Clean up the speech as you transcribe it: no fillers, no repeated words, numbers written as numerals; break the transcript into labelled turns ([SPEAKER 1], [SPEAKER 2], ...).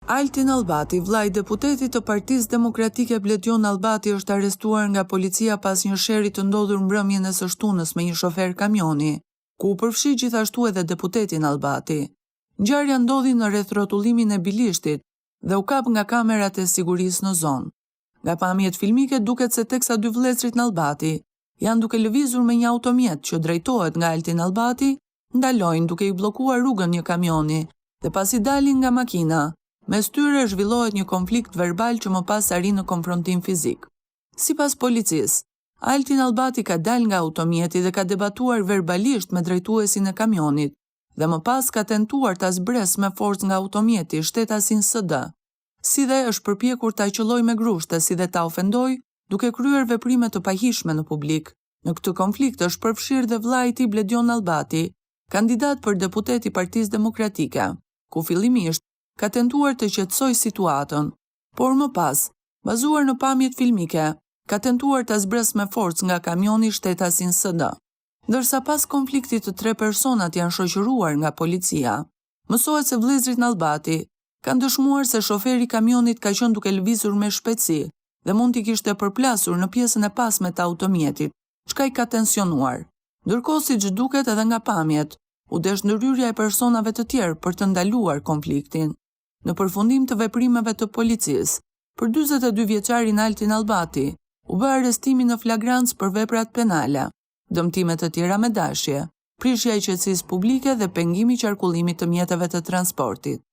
[SPEAKER 1] Altin Nallbati, vëllai i deputetit të Partisë Demokratike Bledion Nallbati është arrestuar nga policia pas një sherri të ndodhur mbrëmjen e së shtunës me një shofer kamioni, ku u përfshi gjithashtu edhe deputeti Nallbati. Ngjarja ndodhi në rrethrrotullimin e Bilishtit dhe u kap nga kamerat e sigurisë në zonë. Nga pamjet filmike duket se teksa dy vëllezërit Nallbati janë duke lëvizur me një automjet që drejtohet nga Altin Nallbati, ndalojnë duke i bllokuar rrugën një kamioni dhe pasi dalin nga makina, mes tyre zhvillohet një konflikt verbal që më pas arrin në konfrontim fizik. Sipas policisë, Altin Nallbati ka dalë nga automjeti dhe ka debatuar verbalisht me drejtuesin e kamionit dhe më pas ka tentuar ta zbresë me forcë nga automjeti shtetasin SD, si dhe është përpjekur ta qëllojë me grushte si dhe ta ofendojë duke kryer veprime të pahijshme në publik. Në këtë konflikt është përfshirë dhe vëllai i tij Bledion Nallbati, kandidat për deputet i Partisë Demokratike, ku fillimisht ka tentuar të qetësojë situatën, por më pas, bazuar në pamjet filmike, ka tentuar ta zbresë me forcë nga kamioni shtetasin SD. Ndërsa pas konfliktit të tre personat janë shoqëruar nga policia. Mësohet se vëllezërit Nallbati kanë dëshmuar se shoferi i kamionit ka qenë duke lëvizur me shpejtësi dhe mund t'i kishte përplasur në pjesën e pasme të automjetit, çka i ka tensionuar. Ndërkohë siç duket edhe nga pamjet, u desh ndërhyrja e personave të tjerë për të ndaluar konfliktin. Në përfundim të veprimeve të policisë, për 42 vjeçarin Altin Nallbati, u bë arrestimi në flagrancë për veprat penale, dëmtime të tjera me dashje, prishja e qetësisë publike dhe pengimi i qarkullimit të mjeteve të transportit.